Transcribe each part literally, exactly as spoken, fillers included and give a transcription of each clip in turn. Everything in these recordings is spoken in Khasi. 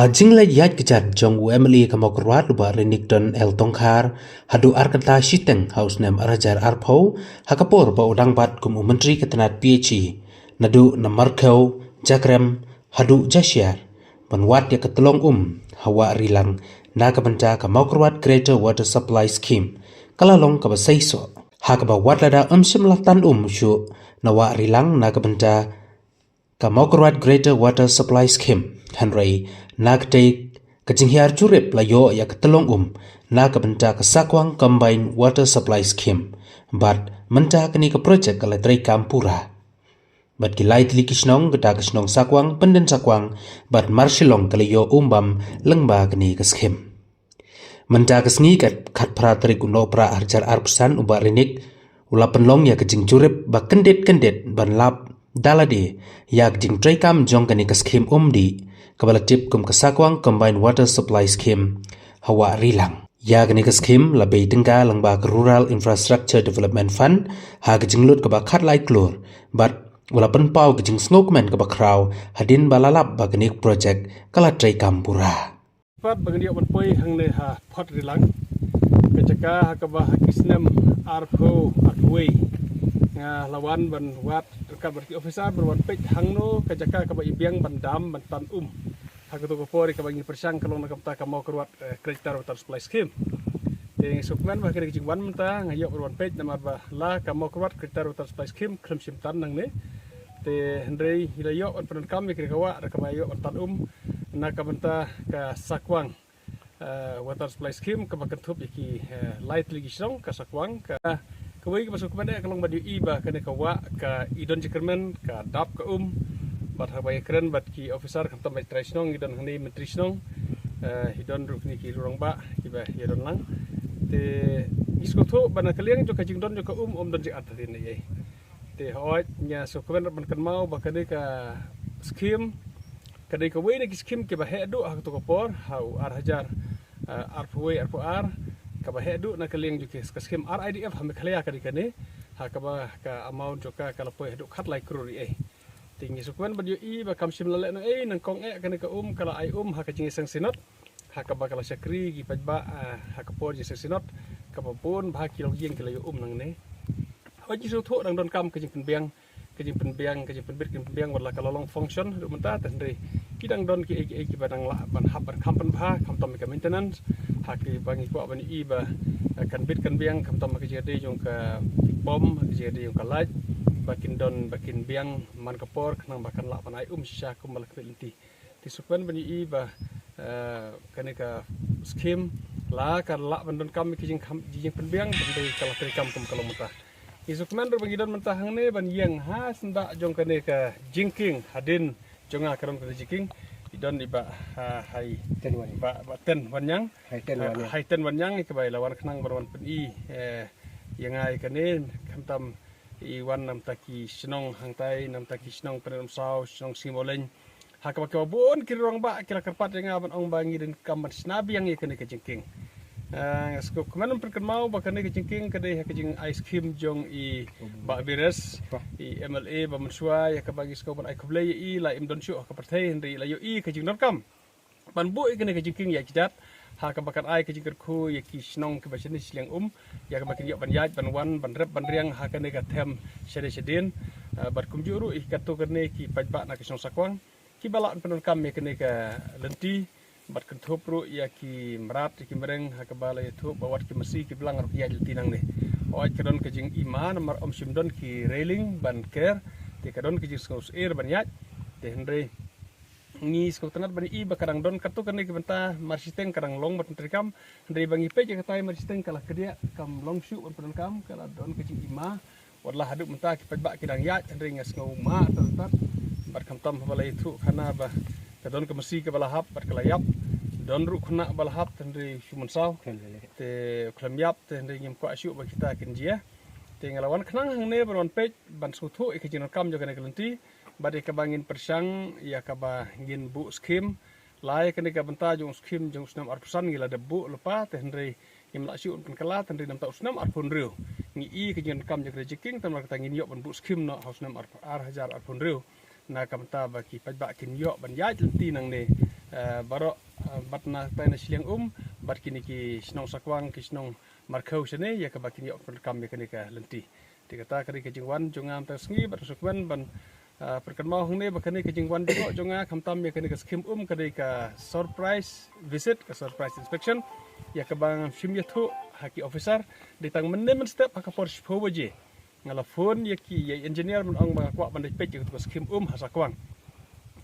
Ka jingleit ïaid kjat jong u M L A ka Mawkyrwat u Bah Rinikton L Tongkhar haduh ar kynta shiteng ha u snem ar hajar arphew, ha ka por ba u dang bat kum u Myntri ka tnat P H E, naduh na Markhew, Jakrem haduh Jashiar, ban wad ïa ka tyllong um ha Wah Rilang na ka bynta ka Mawkyrwat Greater Water Supply Scheme, ka la long kaba seisoh, ha kaba wat lada ym shym la tan um shuh na Wah Rilang na ka bynta ka Mawkyrwat Greater Water Supply Scheme, hynrei na katei ka jinghiar jurip la ïoh ïa ka tyllong um na ka bynta ka Sakwang Combined Water Supply Scheme. Bad mynta kane ka project ka la treikam pura. Bad ki lai tylli ki shnong, kata ka shnong Sakwang, Pyndengsakwang bad Marshillong, ka la ïoh um bam lyngba kane ka skhim. Mynta ka sngi, ka khatphra tarik u Nohprah ar hajar arphew san, u Bah Rinik u la pynlong ïa ka jingjurip ba kyndit kyndit ban lap da lade ïa ka jingtreikam jong kane ka skhim um dih, kaba la tip kum ka Sakwang Combined Water Supply Scheme ha Wah Rilang. Ïa kane ka skhim la bei tyngka lyngba ka Rural Infrastructure Development Fund ha ka jinglut kaba khatlai klur, bad u la pynpaw ka jingsngewkmen kaba khraw hadien ba la lap ba kane ka project ka la treikam pura. Pat ba ngi ïoh ban poi hangne ha Phot Rilang, ka jaka ha kaba ha ki snem arphew arphew wei nga la wan ban wad ryngkat bad ki officer ban wan peit hangno ka jaka kaba i biang ban dam ban tan um. Ha kato ka por kaba ngi pyrshang ka long na ka bynta ka Mawkyrwat, eh, Greater Water Supply Scheme. Te ngi sngewkmen ba ha kane ka jingwan mynta nga ïoh ban wan peit namar ba la ka Mawkyrwat Greater Water Supply Scheme khlem shym tan nangne. Te hynrei ngi la ïoh ban pyndonkam ïa kane ka wah da kaba ïoh ban tan um na ka bynta ka Sakwang, eh, Water Supply Scheme kaba kynthup ïa ki, eh, lai tylli ki shnong, ka Sakwang, ka, kawei kaba sngewkmen eh ka long ban ïohi ba kane ka wah ka i don jingkyrmen, ka dap ka um. Bad haba ïakren bad ki officer khamtam bad trai shnong, i don hangne myntri shnong, eh, i don ruh kine ki rangbah kiba ïadon lang. Te ngi sngewthuh ba na ka liang jong ka jingdon jong ka um, ym don jingartatien ei ei. Te hooid, nga sngewkmen ban kynmaw ba kane ka skhim ka dei kawei na ki skhim kiba heh duh ha kato ka por, ha u ar hajar, eh, arphew wei arphew ar, kaba heh duh na ka liang jong ki, ka skhim R I D F ha Meghalaya ka dei kane, ha kaba ka amount jong ka ka la poi haduh khatlai klur ei ei. Te ngi sngewkmen ban ïohi ba kam shym la leh noh ei, nyngkong eh kane ka um ka la ai um ha ka jingïaseng synod, ha kaba ka la shakri ki paidbah, ah, ha ka por jingïaseng synod, kaba bun bha ki longïing ki la ïoh um nangne. Hooid, ngi sngewthuh dang donkam ka jingpynbiang, ka jingpynbiang, ka jingpynbit, ka jingpynbiang, wat la ka la long function ruh mynta, te hynrei ki dang don kiei kiei kiba dang lah ban hap ban kham pynbha, khamtam ka maintenance, ha kaba ngi kwah ban ïohi ba, eh, kan bit kan biang, khamtam ka jingïadei jong ka pom, ka jingïadei jong ka light, ba kin don, ba kin biang man ka por, khnang ba kan lah ban ai um shisha kumba la ka bit lynti. Te sngewkmen ban ïohi ba, eh, kane ka skhim la ka lah ban donkam ki jingkham, jingpynbiang, ban dei ka la treikam kum ka long mynta. Ngi sngewkmen ruh ba ngi don mynta hangne ban ïeng ha syndah jong kane ka jingkieng, hadien jong nga ka don kane jingkieng, i don i Bah, ha, Hai, Ten Wan. Bah, Bah Ten Wanniang. Hai Ten Wanniang. Hai Ten Wanniang, i kaba i la wan khnang ban wan pyni, eh, ïa nga ïa kane, khamtam i wan namta ki shnong hangtai, namta ki shnong Pyndengumsaw, shnong Sngi Mawleng. Ha kaba kiba bun ki rangbah ki la kyrpad ïa nga ban ong ba ngi donkam ban shna biang ïa kane ka jingkieng. Ah, nga sngewkmen ban pynkynmaw ba kane ka jingkieng ka dei ha ka jingai skhim jong i Bah Bires, i M L A ba mynshuwa, ïa kaba ngi sngew ban ai khublei ïa i, la im don shuh ha ka pyrthei hynrei la ïohi ka jingdonkam ban buh ïa kane ka jingkieng ïa ki jait, ha kaba kan ai ka jingkyrkhu ïa ki shnong kiba shane shiliang um, ïa kaba kin ïoh ban ïaid ban wan ban rep ban riang ha kane ka them shane shadien. Ah, bad kumjuh ruh ïa kato kane ki paidbah na ka shnong Sakwang kiba lah ban pyndonkam ïa kane ka lynti, bad kynthup ruh ïa ki mrad ïa ki mreng ha kaba la ïathuh ba wat ki masi ki blang ruh ki ïaid lynti nangne. Hooid, ka don ka jingima namar ym shym don ki railing ban ker, te ka don ka jingsngew syier ban ïaid. Te hynrei ngi sngewtynnat ban ïohi ba ka dang don katto katne ki bynta, mar shiteng ka dang long ban treikam, hynrei ba ngi peit ïa katai mar shiteng ka la kdiah, kam long shuh ban pyndonkam, ka la don ka jingima. Wat la haduh mynta ki paidbah ki dang ïaid, hynrei nga sngew ma tad tad. Bad khamtam haba la ïathuh khana ba ka don ka masi kaba la hap bad ka la ïap, don ruh khynnah ba la hap, hynrei shu mynsaw. Te khlem ïap, te hynrei ngim kwah shuh ba kita kin jia. Te nga la wan khnang hangne ban wan peit ban sngewthuh ïa ka jingdonkam jong kane ka lynti. Bad ïa kaba ngin pyrshang ïa kaba ngin buh skhim. La ïa kane ka bynta jong u skhim jong u snem arphew san ngi la dep buh lypa, te hynrei ngim lah shuh ban pynkylla, te hynrei namta u snem arphew hynriew ngi i ka jingdonkam jong kane ka jingkieng, te namar kata ngin ïoh ban buh skhim noh ha u snem ar, ar hajar arphew hynriew. Na ka bynta ba ki paidbah kin ïoh ban ïaid lynti nangne, eh, baroh, eh, bad na tai na shiliang um, bad kine ki shnong Sakwang, ki shnong Markhew shane, ïa kaba kin ïoh pyndonkam ïa kane ka lynti. Te kata ka dei ka jingwan jong nga mynta ka sngi, bad nga sngewkmen ban, eh, pynkynmaw hangne ba kane ka jingwan jong nga khamtam ïa kane ka skhim um ka dei ka surprise visit, ka surprise inspection, ïa kaba ngam shym ïathuh ha ki officer. Dei tang mynne mynstep ha ka por shiphew baje nga la phone ïa ki, ïa i engineer ban ong ba nga kwah ban leit peit ïa katu ka skhim um ha Sakwang.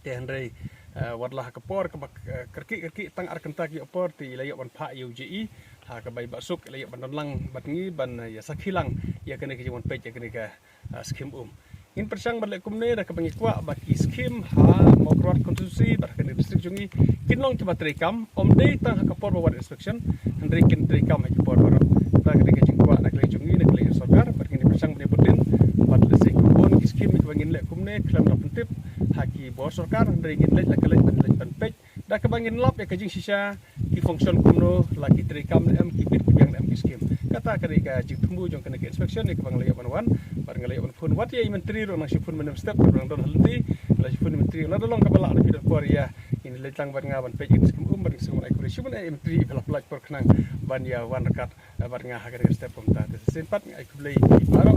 Te hynrei, eh, wat la ha ka por kaba, eh, kyrkieh kyrkieh tang ar kynta ki por te i la ïoh ban phah ïa u J E ha kaba i Bah Suk i la ïoh ban don lang bad ngi ban, eh, ïa sakhi lang ïa kane ka jingwan peit ïa kane ka, eh, skhim um. Ngin pyrshang ban leh kumne da kaba ngi kwah ba ki skhim ha Mawkyrwat constituency bad ha kane ka district jong ngi kin long kiba treikam, ym dei tang ha ka por ba wan inspection, hynrei kin treikam ha ki por baroh. Kata ka dei ka jingkwah na ka liang jong ngi, na ka liang sorkar, bad ngin pyrshang ban ïabud lynti bad lehse ki bun ki skhim kiba ngin leh kumne khlem da pyntip ha ki bor sorkar, hynrei ngin leit la ka leit ban leit ban peit da kaba ngin lap ïa ka jingshisha, ki function kumno, la ki treikam ne em, ki bit ki biang ne em ki skhim. Kata ka dei ka jingthmu jong kane ka inspection ïa kaba nga la ïoh ban wan, bad nga la ïoh ban phone wat ïa i myntri ruh, nang shu phone mynne mynstep, ruh nang don ha lynti, la shu phone i myntri, lada long kaba lah da phi don por ïa, ngin leit lang bad nga ban peit ïa ki skhim um, bad nga shu ai khublei shibun ïa i myntri ba la pynlait por khnang ban ïa wan ryngkat, eh, bad nga ha kane ka step kumta. Te sa shisien pat nga ai khublei ïa phi baroh,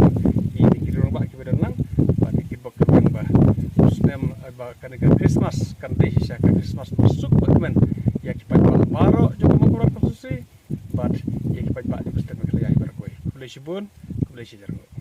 ïa ki rangbah kiba don lang, bad ïa ki bok ki bang ba u snem, eh, ba kane ka Christmas kan dei shisha ka Christmas ba suk ba kmen ïa ki paidbah baroh jong ka Mawkyrwat constituency, bad ïa ki paidbah jong ka state Meghalaya baroh kawei. Khublei shibun, khublei shihajar nguh.